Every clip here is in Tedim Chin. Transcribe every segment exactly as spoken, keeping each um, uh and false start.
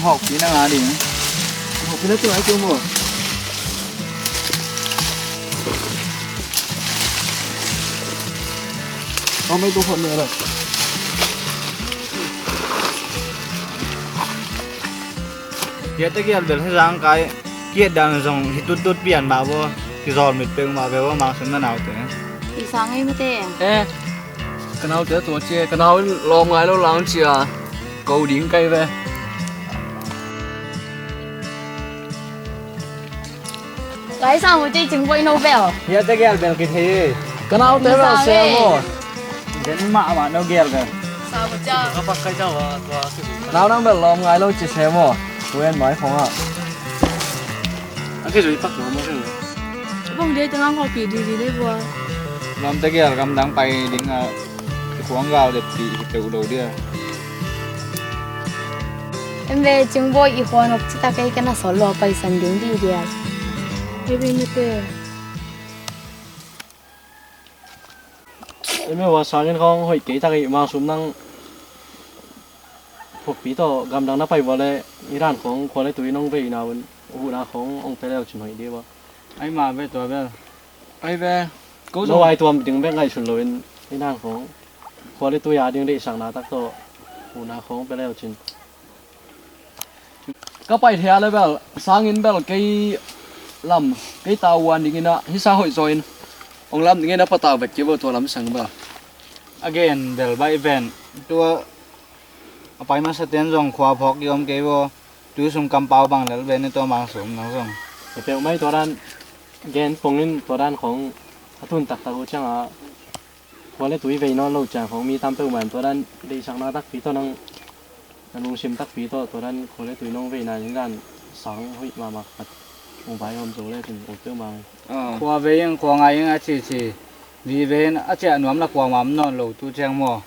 Hawkpi na nga ding. Hawkpi na tu ai tu mo. Kau mai tu hot ni ra. Kia te kia bel he zang kai. Kia dan zong hi tut tut pian ba bo. Ki zol mit pe ma be bo ma sun na nau te. I sang ai ma te. Eh. Ka naute tua cia, ka nau in lawm ngai lo lang cia, ko ding kai ve. Lai sang mu ci cing boi no bel. Hia te gel bel ki thei. Ka naute bel sel mo. Den ma ma no gel bel. Sa mu ca. Ka pak kai ca wa tua. Nau nang bel lawm ngai lo ci se mo. Tuen mai khong a. A ki zui pak mo mo. Bang dia tengah kopi di di bua. Lawm te gel gam dang pai ding a. Khuang gal dep ti hi peuh lo dia. Em ve cing boi i khuan op ci ta kei ka na sol lo paisan ding di dia. Em ve mete. Em ve wa sangin khong hoih kei ta kei ma sum nang. Phokpi tawh gamdang na pai vua le i dan khong khua le tui nong vei na un huhna khong ong pe leu cin hoih di bua. Ai ma ve tua bel. Ai ve. Ko zo ai tuam ding bek ngaihsun lo in i dan khong. Khua le tui a ding deihsakna tak tawh huhna khawng pe leu cin. Ka pai thei a le bel sangin bel kei lam kei tau wan dingin ah hisa hoih zaw in hong lam dingin a patau vet kei vo tua lam sang bel. A gen bel baih ven tua a pai masa ten zong khua phawk i om kei vo. Tu sung kampau bang lel ven i tua mang sum nang zong. Ka peuh mai tua dan gen pongin tua dan khawng a tun taktak uh ciangah. Khua le tui vei nawn lo ciang khawng mi tam peuhmah in tua dan deihsakna takpi tawh nang na lungsim takpi tawh tua dan khua le tui nong veina in dan sang hoih mahmah khat hong vaihawm zo le cin ut peuhmah. Khua vei in khua ngai in a cici vi vei in a ciah nuam la kuamah om nawn lo tu ciang maw?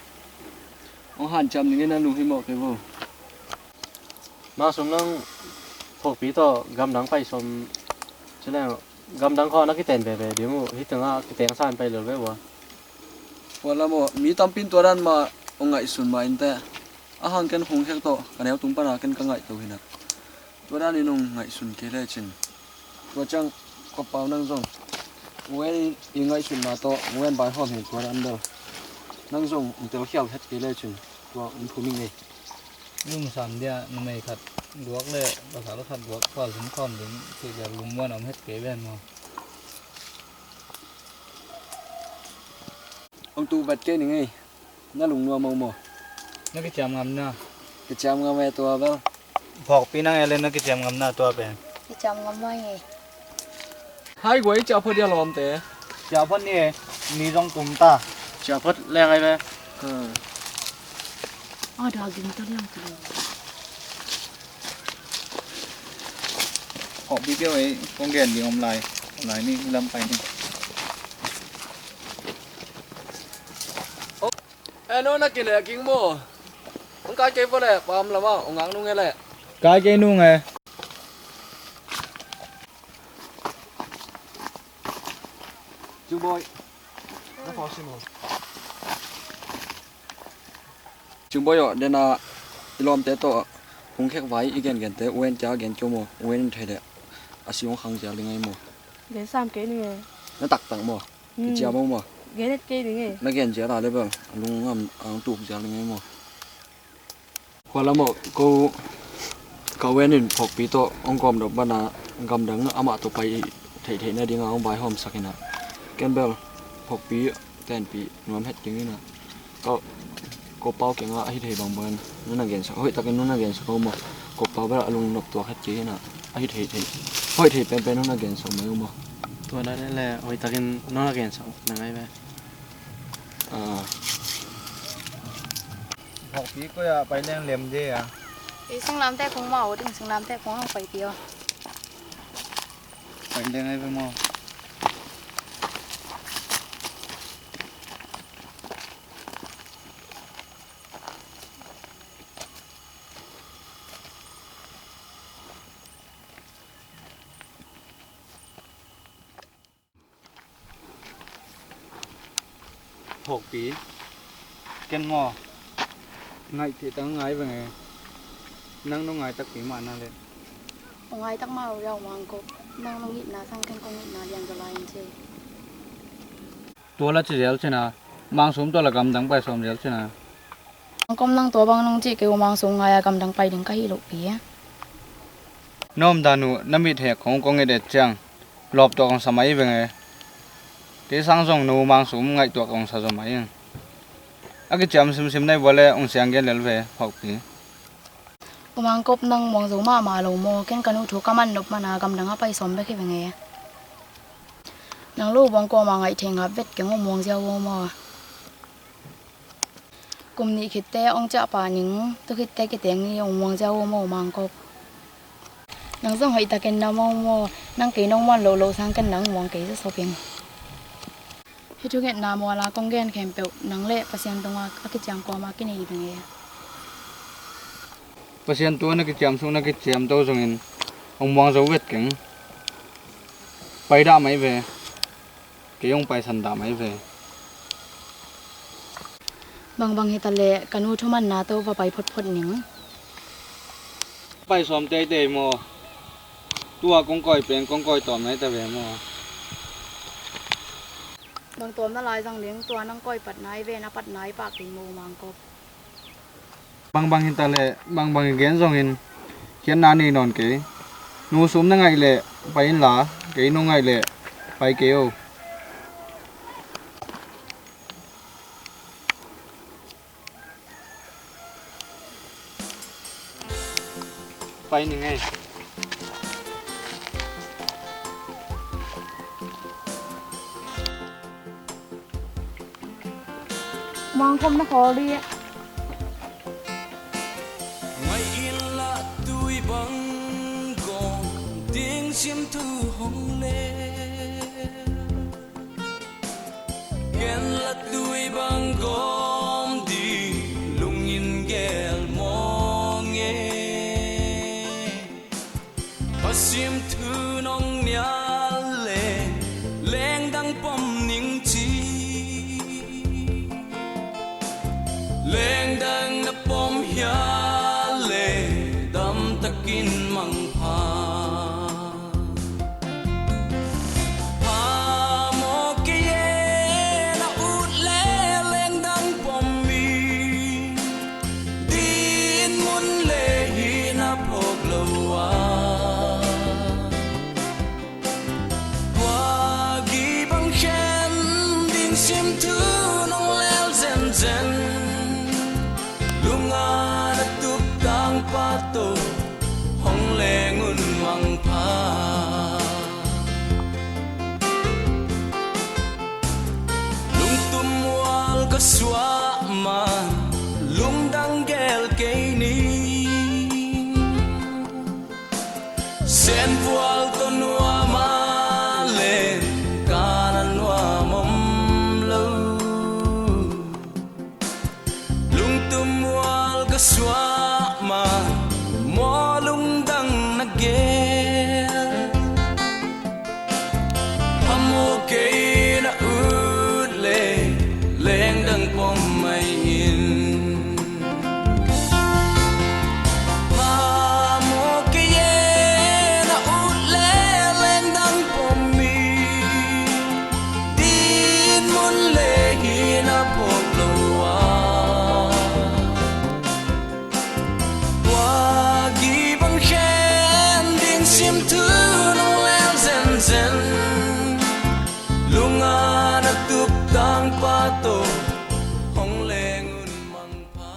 Hong hanciam ning in a lunghimawh kei vo. Mang sum nang phokpi tawh gamdang pai sawm cileng gamdang khawng na kiten veve ding uh hih tengah kiteng sa in pai lel ve ua. Puan lam aw mi tampi in tua dan mah hong ngaihsun mah in teh a hang ken hong hek tawh ka neu tung pana ken ka ngaih to hinah tua dan in hong ngaihsun kei lecin tua ciang ka pau nang zong wen i ngaihsutna tawh wen vaihawm hi tua dan bel nang zong hong telkhial het kei lecin tua hong thum hi ngei. Lungsam dia numei khat guak le pasal khat guak khualzin khawm ding cih bel lungmuan om het kei ven maw? Hong tu vet kei ning ei. Na lungnuam maw maw? Na kiciam ngam na. Kiciam ngam e tua bel. Phawkpi nang e le na kiciam ngam na tua pen. Kiciam ngam mai ngei. Hai guai ciah phot dia lawmte. Ciah phot ni e. Mi zong kum ta. Ciah phot leng ai ve. Ada gin ta liang tu. Phawkpi keu ei kong gen ding om lai. Om lai ni lam pai ni. E no na kileh king maw? Hong kai kei vo leh pam lama hong ngak nung e leh. Kai kei nung e. Cingbawi. Na phawk si maw? Cingbawi aw dena i lawmte tawh hong khek vai i gengente uen kia gen kio maw? Uen in thei leh a si hong khang zial ding ai maw? Gen sam kei ning e. Na taktak maw? Kicia maw maw? Gen et kei ding e. Na gen zial a le bel a lungngam a hong tuk zial ding e maw? Khua lam aw ko ka wen in phokpi tawh hong kawm dop bana gamdang amah tawh pai i theihtheih nadinga hong vaihawm sak ina ken bel phokpi tenpi nuam het ding ina ka ko pau kenga ahi thei bangbang nuna gensak hoih takin nuna gensak a um aw ko pau bel a lungnop tuak het kei ina ahi thei thei hoih thei penpen nuna gensak mai um aw. Tua dan le hoih takin nuna gensak na ngai ve. Phokpi koi ah pai leng lem de a. Ei singlamte kong mau ding singlamte kong hong pai pio. Pai leng ai ve maw? Phokpi ken maw? Ngaih theih tang ngai veng e. Nang nong ngai takpi mah na le. Hong ngai tak mah uh, Mang Kop. Nang nong itna sang ken kong itna lian zaw lai in ci. Tua la ci zel cin a, Mang Sum tua la gamdang pai sawm zel cin a. Mang Kop, nang tua bang nong cih kei uh, Mang Sum ngai a gamdang pai ding ka hi lo pi. Na omdan uh na mit hek khong kong et et ciang lawp tuak hong sa mai veng e. Kei sang zong nu Mang Sum ngaih tuak hong sa zaw mai ing. A kiciam simsim na hi vua le hong siang gen lel ve, phawkpi. U Mang Kop, nang muang zo mahmah lo maw? Ken ka nu thu ka man nop man a gamdang a pai sawm bek hi veng e. Nang lo buang kuamah ngaih thei ngap vet keng, hong muang ziau uh maw? Kum nih khitte hong ciah pah ning, tu khitte kiteng ni, hong muang ziau uh maw, Mang Kop? Nang zong hoih takin na maw maw, nang kei nong muan loh loh sang ken nang muang kei zawsop ing. Hih thungetna mual a kong gen khempeuh nang le Pasian tungah a kiciam kawm a kinei ding e. Pasian tungah na kiciam sung na kiciam to zongin hong muang zo vet keng. Pai dah mai ve. Kei hong paisan dah mai ve. Bangbang hita leh ka nu thumanna tawh va pai photphot ning. Pai sawm teitei maw? Tua kong kawi pen kong kawi tawm nai ta ve maw? Bang tawm na lai zang ding, tua nang kawi patna i ven a patna i pah kei maw, Mang Kop? Bangbang hita leh bangbang i gen zongin khiatna nei nawn kei. Nu Sum na ngaih leh pai inla, kei nong ngaih leh pai kei o. Pai ning ei. Mang Kop na khawl dih. Ngaih inla tui bang gawm ding simthu hong lel. Ken la tui bang gawm ding lungin gel mawng e. A simthu nong nial le lengdang pom ning ci. Lengdang na pom hial le damtakin mangpha. Phamawh kei e, na ut le lengdang pom mi. Dinmun le hih na phawk lo a, kua gih bang khen ding simthu nong lel zenzen. Lunga na tup tangpa tawh hong leng un mangpha. Lungtum mual ka suah man lungdang gel kei ni. Senvual tawh nuam a len ka na nuam om lo. Lungtum mual ka suah ma, maw lungdang na gel. Phamawh kei na ut le lengdang pom mai in. Phamawh kei e, na ut le lengdang pom mi. Dinmun le hih na phawk lo a, kua gih bang khen ding simthu nong lel zenzen. Lunga na tup tangpa tawh hong leng un mangpha.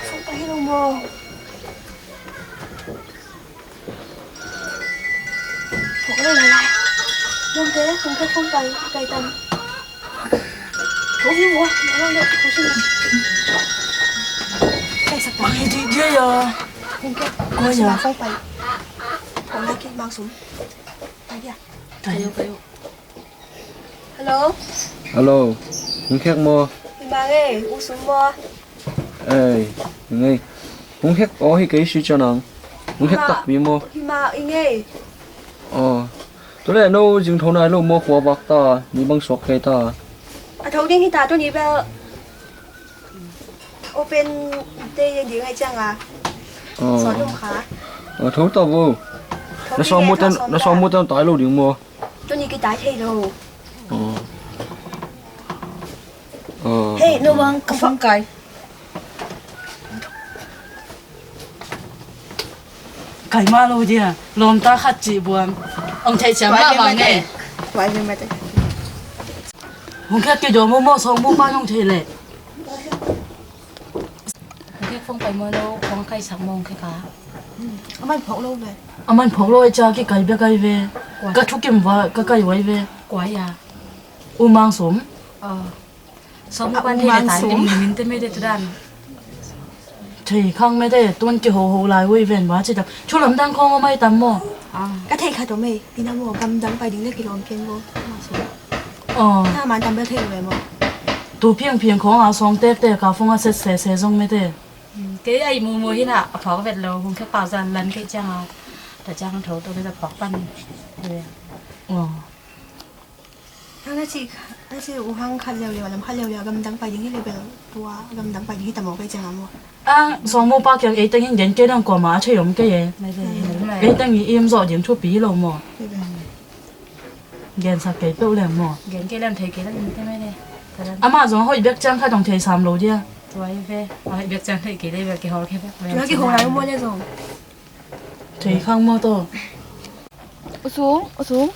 Phone pai hi lo maw? Phone pai lai lai. Nuam te, phone pai, phone pai, pai tam. Phone hi maw? Nuam te, phone hi maw? Pai sak ta. Pai dia ya. Phone ke. Ko ya. Pai pai. Phone lai ke Mang Sum. Pai dia. Pai. Pai. Hello. Hello. Hong khek maw? Hi mah ngei, U Sum maw? Ei, hi ngei. Hong khek aw hi kei si ciang ang. Hong khek takpi maw? Hi mah i ngei. Aw. Tua leh no zing tho nai lo maw, khua vak ta, ni bang suak kei ta. A tho ding hi ta, tuni bel open day ding ai ciang a. Aw. Sawt lum kha. Aw, tho ta vo. Tho ding e, tho sawm ta. Na sawm mu tan tai lo ding maw? Tuni kitai thei lo. Aw. Aw. Hei, no bang ka phone kai. Kai mah lo dia, lawmta khat cih buam. Hong theih ciang mah bang e. Hong khek kei dua maw, maw sawng mu pa hong theih leh. Hong khek phone kai maw, no phone kai sak maw hong khek a. A man phawk lo ve. A man phawk lo e, ca kikai bek ai ve. Ka thukim va, ka kai vai ve. Kua ia? U Mang Sum. Sawm mu pan thei le tai ding, min te mete tudan. Thei khang mete, tuan kiho ho lai ui ven ba ci tam. Thu lamdang khong om ai tam maw? Ka thei khat om ei, ina maw, gamdang pai ding le kilawm ken maw. Aw. Na man tam bel thei lo e maw? Tu phiang phiang khong a sawng tek tek a phone a set se se zong mete. Kei ai mu mu hi na, a phawk vet lo, hong khek pau zan lan kei ciang a. Ta ciang tho to le ta phawk pan. Aw. Hang na ci, na ci uh hang khat leuleu, lam khat leuleu, gamdang pai ding hi le bel, tua gamdang pai ding hi ta maw kei ciang a maw. A, sawng mu pa kiang ei teng in gen kei dang kuamah a thei om kei e. Ei teng i im zawh ding thupi hi lo maw. Gen sak kei peuh leng maw. Gen kei lem thei kei lem in te mai le. Amah zong a hoih bek ciang khat hong thei sam lo dia. Tua hi ve, a hoih bek ciang thei kei le bel kei hawl kei bek. Tua kei hawl lai maw le zong. Thei khang maw taw. U Sum, U Sum.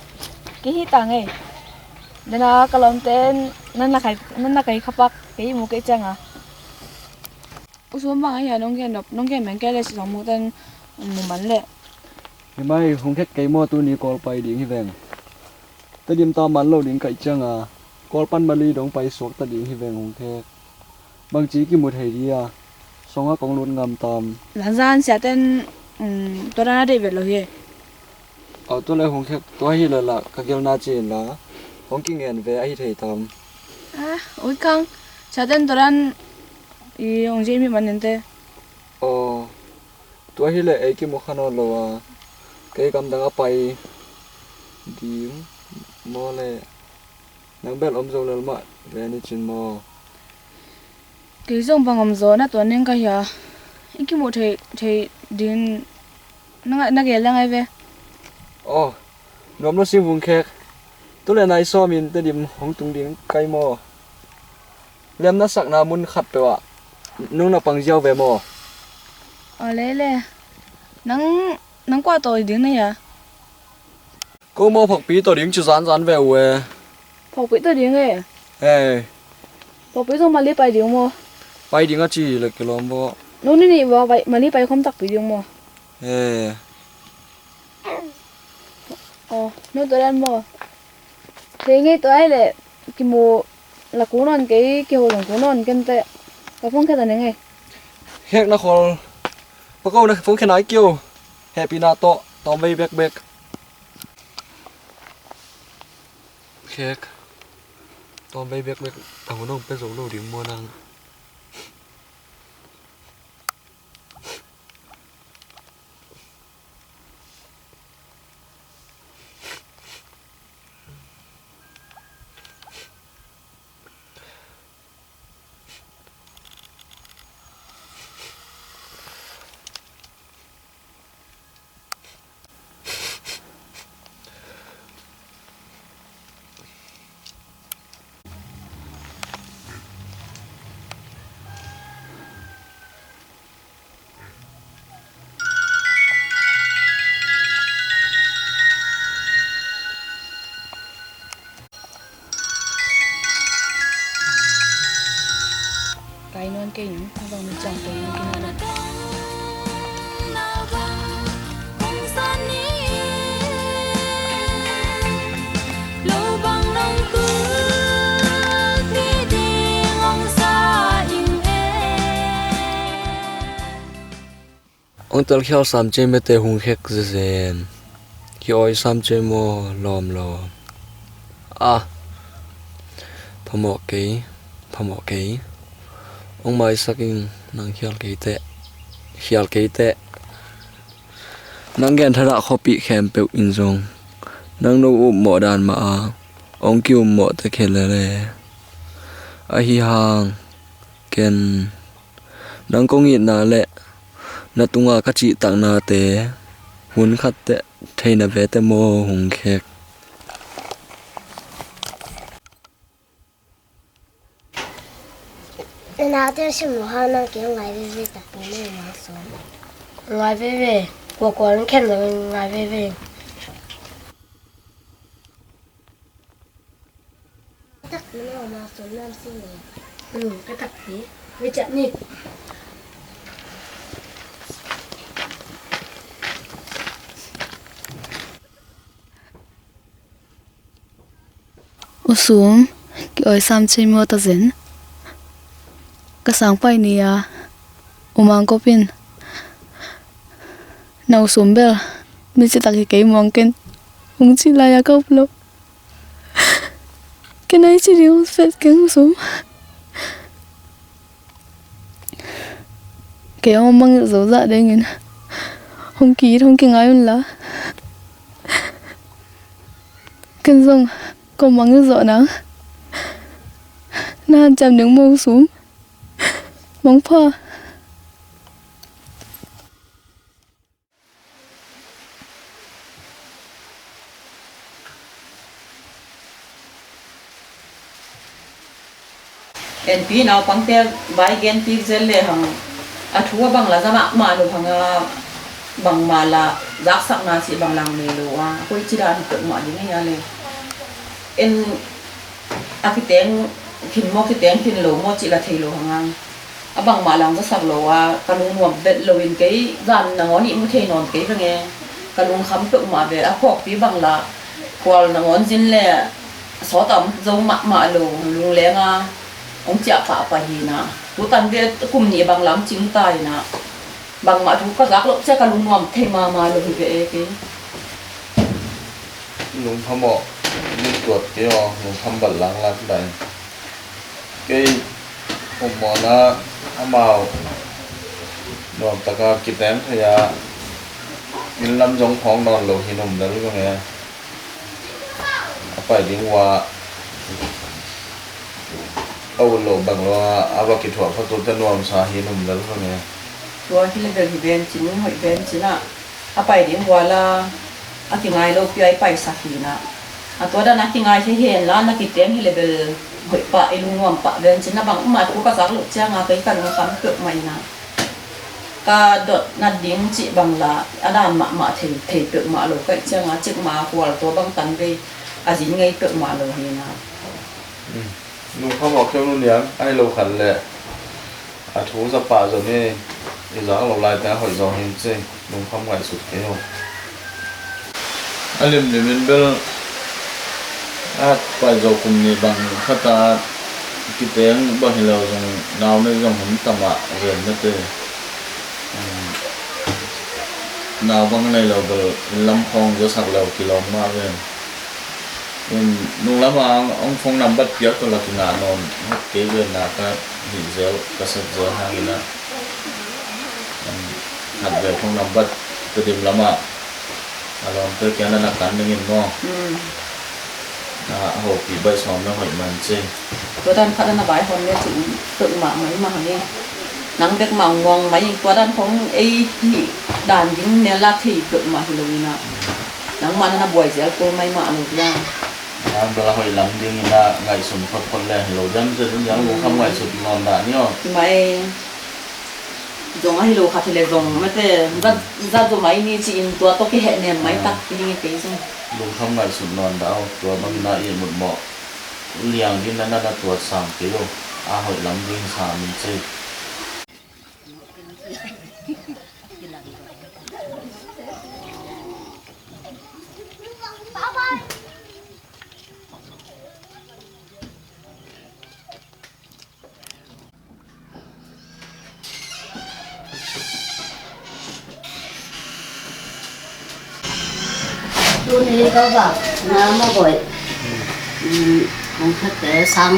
Kei hi ta ngei. Dena ka lawmte nan na kai, nan na kai khapak kei mu kei ciang a. U Sum bang a hia nong gen nop, nong gen meng kei le si sawng mu tan mu man le. Hi mai, hong khek kei maw tuni Kawl pai ding hi veng. Tedim ta man lo ding kaih ciang a, Kawl pan Mali dong pai suak ta ding hi veng hong khek. Bangci kimu thei dia, sawng a kong lut ngam tam. Zanzan siaten, um, tua dan a deih vet lo hi. Aw, tua le hong khek tua hi le la, ka gelna ci in la, hong kingen ve a hi thei tam. Ah, ui kang, siaten tua dan i hong zi mi man ninte. Aw, tua hi le ei kimu kha nawn lo a, kei gamdang a pai ding maw le. Nang bel om zo lel mah ve ni cin maw? Kei zong bang om zo na tua ning ka hia. I kimuh thei, thei din na, na gel le ngai ve. Aw, nuam lo si vung khek. Tu le nai sawm in Tedim hong tung ding kai maw? Lem na sakna mun khat peuh ah nung na pang ziau ve maw? Aw le le. Nang, nang kua tawh ding na hia? Ko maw Phokpi tawh ding ci zanzan ve uh e. Phokpi tawh ding e? Hei. Phokpi zong Mali pai ding maw? Pai ding a ci le kilawm baw. Nung ni nih baw Mali pai khawm takpi ding maw? Hei. Aw, nung tua dan maw? Kei ngei tua ai le kimu la ku nawn kei, kiho zong ku nawn ken teh. Ka phone khe ta ning e. Hek na khol. Pako na phone khe nai kio. Hehpihna tawh tawm vei bekbek. Khek. Tawm vei bekbek. A hun hong pia zo lo ding mua nang. Kai nuan kei ning, a bang mi ciang kei ning kei ning. Ong telkhial sam cei mete hung khek zezen. Ki awi sam cei maw lawm lawm. Ah, phamawh kei. Ka mawh kei. Hong maisak in, nang khial kei teh. Khial kei teh. Nang gen thadah khuapih khempeuh in zong nang no upmawh dan mah a hong kiummawh ta kei lel e. Ahi hang ken nang kong itna le na tunga ka cihtaknate hun khat teh thei na ve teh maw, hong khek. Na naute sim lo hang, nang kei ngai veve takpi na, Mang Sum. Ngai veve, kuakuan khen lo ngai veve. Takpi na, Mang Sum, nam sim lo. Hmm, ka takpi. Ve ciat ni. U Sum, ki-awi sam cei maw ta zen. Ka sangpai ni-a U Mang Kop in, na U Sum bel mi citak hi kei mawng ken, hong cih lai-a ka up lo. Ken a i ci ding hong set keng, U Sum. Kei hong mangngilh zo zah dingin hong ki-it, hong kingai un la. Ken zong kong mangngilh zawh nang. Na hanciam ding maw, U Sum. Mangpha. Enpi naupangte vai genpi zel le hang, a thu a bang la za mahmah lo hang a, bangmah la zaksakna cih bang lang nei lo a, a koi ci dan hi peuhmah ding hi a le. En a kiteng khin maw, kiteng khin lo maw cih la thei lo hang a. A bangmah lang zasak lo a, ka lungnuam bet loin kei zan nangawn ih mu thei nawn kei veng e. Ka lungkham peuhmah ve, a khawkpi bang la khual nangawn zin le sawt a om zo mahmah lo, lungleng a hong ciah pahpah hi na. Tutan ve kum nih bang lam cing ta hi na. Bangmah thu ka zak loh ciang ka lungnuam thei mahmah lo hi ve e kei. Lungkham aw, lim tuat kei aw, lungkham bal lang lak dai. Kei upmawhna amau nuamtaka kiteng thei a, inn lam zong phawng nawn lo hi, num lel vang e. A pai ding ua a ut loh bang lo a, a va kithuah kha tute nuamsa hi, num lel vang e. Tua hi le bel hi ven cin, hoih ven cin ah. A pai ding ua la, a kingai lopi a i paisak hi na. A tua dan a kingai thei hi hen la, na kiteng hi le bel hoih pah, i lungnuam pah ven cin na, bangmah thu ka zak loh ciang a, kei ka lungkham peuhmah hi na. Ka dot na ding cih bang la, a dan mahmah thei, thei peuhmah lo ka hih ciang a, cikmah a khual tua bang tan vei a zin ngei peuhmah lo hi na. Lungkham aw keu nu niang, ahi lo khat leh a thu za pah zong hi, i zak lo lai teng a hoih zaw hi ci, lungkham ngaihsut kei aw. A limlim in bel a pai zaw kum nih bang khat a kiteng bang hi lo zong nau nei zong hun tam ah ven mete. Nau bang nei lo bel inn lam khawng zasak lo kilawm mah ven. In nung lamah hong phone number piak tawh la kingah nawn het kei ve na, ka hih zel, ka sep zel hangin ah. Khat ve phone number Tedim lamah a lawmte kiang na kan dingin maw? A hopih baih sawm na hoih man ci. Tua dan khat a na vai hon le cin peuhmah mai mah hang e. Nang bek mah muang mai, tua dan khong ei hih dan ding ne la thei peuhmah hi lo in ah. Nangmah na na buai zel kul mai mah lo dia. Nang bel a hoih lam ding in ah ngaihsun photphot le hi lo diam, tua ding diam lungkham ngaihsut nawn dah ni aw. Mai zong a hi lo khat hi le zong mate, za, za zo mai ni ci-in tua tawh kihehnem mai tak hi ding hi kei zong. Lungkham ngaihsut nawn dah aw, tua bang in ah ihmut mawh liang ding na na na tuat sang kei aw. A hoih lam ding sa min ci. Tuni ka vak na mawh hoih. Kong khatte sang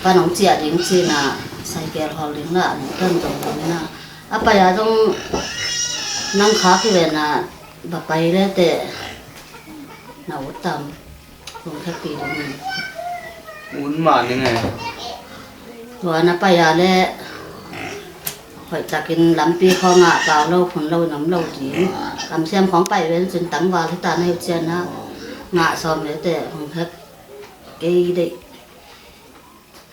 Ka nong ciah ding cina, cycle hawl ding lah nong tan zong zong ina. A pai a zong nang kha kiven a ba pai le te na ut tam. Kong khapi ding in. Un mah ning e. Tua na pai a le hoih takin lampi khawngah pau lo khun lo in om lo ding. Kamsiam khawng pai ven cin tangval hita na hi cian a ngah sawm ve te hong hek kei deih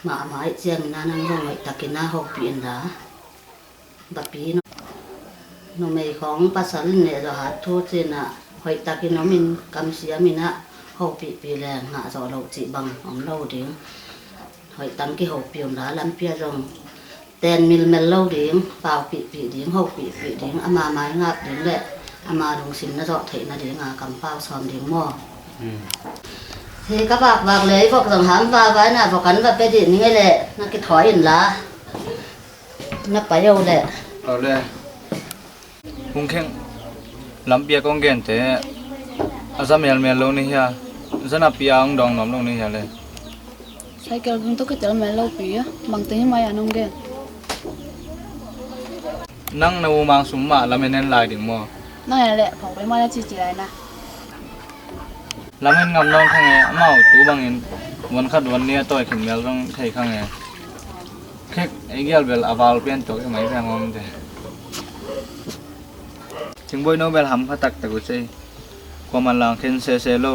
mahmah ih ciangin a nang zong hoih takin a hopih in la. Bapi no. Numei khawng pasal in neh zawh hat thu cin a hoih takin om in kamsiam in a hopihpih le ngah zawh loh cih bang om lo ding. Hoih tang kihopih un la lampi a zong ten milmel lo ding, paupihpih ding, hopihpih ding, ama maingap ding le ama lungsim na zawh theih nading a kampau sawm ding maw? Hi ka vakvak le i vok zong ham vavai na vok an va pe dih ning e le na kithawi in la. Na pai o le. Aw le. Hong kheng lampi a kong gente a za melmel lo ni hia? Za napi a hong dawng nuam lo ni hia le? Cycle vung tawh kitel mel lo pi a bangte hi mai a nong gen. Nang na u mang sum mah lamen en lai ding maw? Nang en le phawk pai mah na cici lai na. Lamen ngam nawn kha nge amau tu bangin vuan khat vuan nih a tawi khin mel zong thei kha nge. Khek ei gial bel a val pian tuak i mai piang om te. Cingbawi no bel ham kha taktak uh cei. Kuaman lang khen sese lo.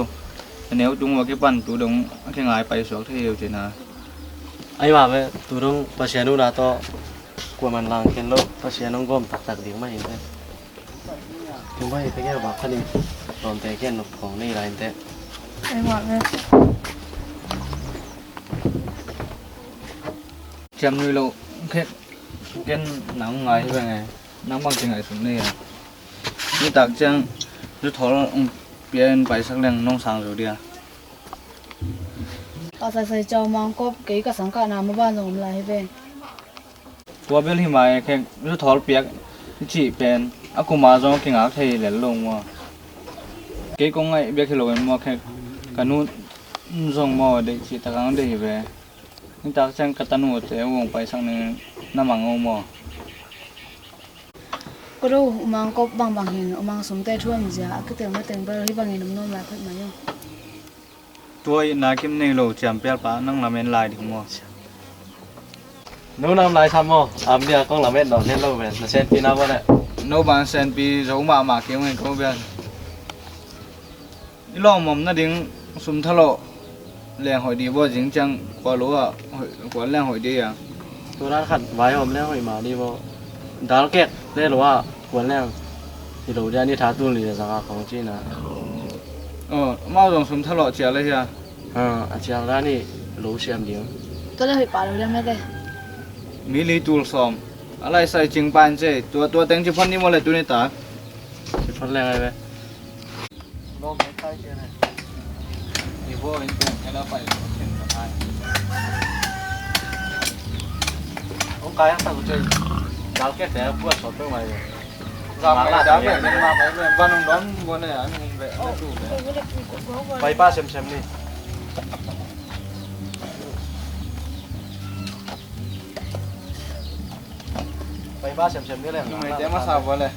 A neu tung ua kipan tu dong a kingai pai suak thei hiu cina. Ai ma ve tu dong Pasian uh na tawh kuaman lang khen lo Pasian hong gawm taktak ding mah hi te. Tung bai ka gel bak kha ning. Lawmte kian nop khawng nei lai in teh. Ai mah ve. Ciam nui lo khek ken nang ngai hi veng e. Nang bang ci ngaihsut nei a. Nitak ciang zu thawl ong pia in paisak leng nong sang zo dia. Ka saisai cau mangkop kei ka sangkahna maban zong om lai hi veng. Tua bel hi mai khek zu thawl piak i cih pen a kuma zong kingak thei lel lo maw? Kei kong ngaih biak hi lo in maw khek ka nu zong maw deih cih takang deih hi ve. Nitak ciang ka tanu te u hong paisak ning na mang o maw? Ka do u mangkop bangbang hin u mang sumte thuam zia a kitel mateng bel hi bangin om nuam lai khat mai o. Tua i na kim nei lo ciampial pa nang lamen lai ding maw? No nam lai sam maw? Am dia kong lamen nawn hen lo ven na senpi na bua le. No ban senpi zo mahmah keu ngen ko bian. I lawm om nading sum thalawh leng hoih dih baw zing ciang kua lo ah kua leng hoih dih a. Turan khat vai om leng hoih mah dih baw. Dal kek le lo ah kua leng hi lo dia ni tha tul ni zang a kong cina. Aw, amau zong sum thalawh cial a hia? A cial dan i lo siam ding. Tua le hoih pah lo liam mete. Mi li tul sawm a laisai cing pan cei tua tua teng ci phon ni maw le tuni tak. Ci phon leng ai ve. Lo me kai ke ne. Ni bo in tung ena pai lo cin ka ai. Ong kai ang tak cei. Dal ke te buat sawt peng mai ve. Zam mai dam mai men ma mai men ban ong don bo ne an hum ve na tu ve. Pai pa sem sem ni. Pai pa sem sem ni le. Mai te ma sa bo le.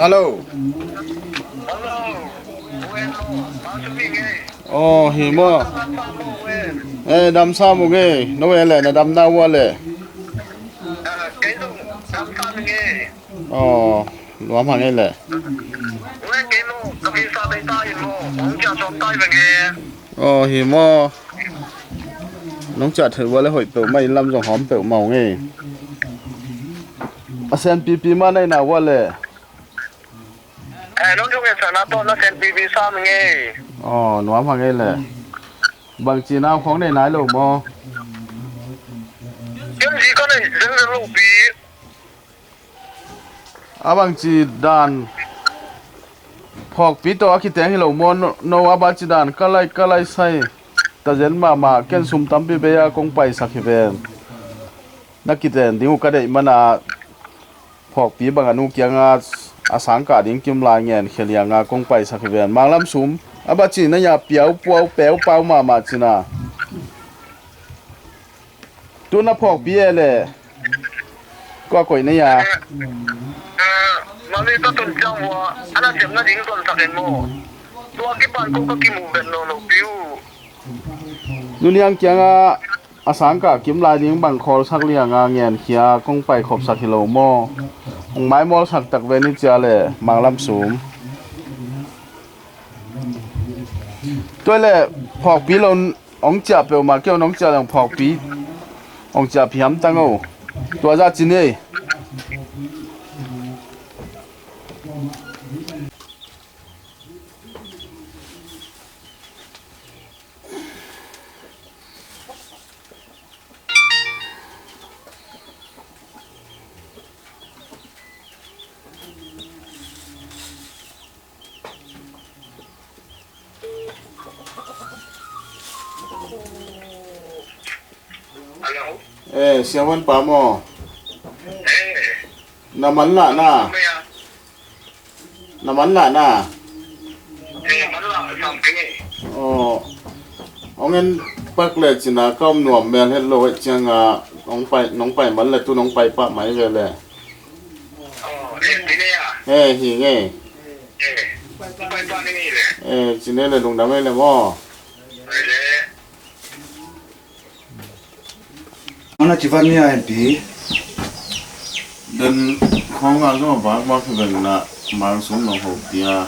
Hello. Aw hi maw? Eh, dam sa mu ngei no e le na dam na ua le. Aw, nuam hang ei le. Aw hi maw? Nong ciah theih ua le hoih peuhmah in lam zong hawm peuhmah ung ei. A senpipi mah neihna ua le. Aw, nuam hang ei le. Bangci nau khawng nei nai lo maw? A bangci dan Phawkpi tawh a kiteng hi lo maw, no, no a ba ci dan, ka lai, ka lai sai. Tazen mahmah, ken sum tampi bei a kong paisak hi ven. Na kiten ding uh ka deih mana, phawkpi bang a nu kianga a sangkah ding kim lai ngen khia lianga kong paisak hi ven. Manglam sum a ba ci na ya, piau puau peu pau mahmah cina. Tu na phawkpi e le kua koih na ya. Mami ka tun ciang hua ana ciamna ding tonsak en maw? Tua kipan kong ka kimu ven lo lo piu. Nu Niang kianga a sangkah kim lai ding bang khawlsak lianga ngenkhia kong paikhopsak hi lo maw? Hong maimawlsak tak ve ni cia le Manglam sum. Tua le phawkpi lo hong ciah peuhmah kei hong ciah le hong phawkpi hong ciah phiam tang o. Tua zah ci ni. Hello. Eh, siavuan pa maw? Eh. Na man lah na. Maya. Na man lah na. Eh, man lah, sam keng eh. Oh. Hong en pak le cina ka om nuam mel het lo eh cianga, nong pai, nong pai man le tu nong pai pah mai ve le. Oh, eh, cine ya. Eh, hi nge. Eh, pai pah ni nge le. Eh, cine le lungdam eh le maw. Eh, le. Mana ci van ni a en pi. Den khong a zong a bak bak hi ven na, mang sum nong ho pia.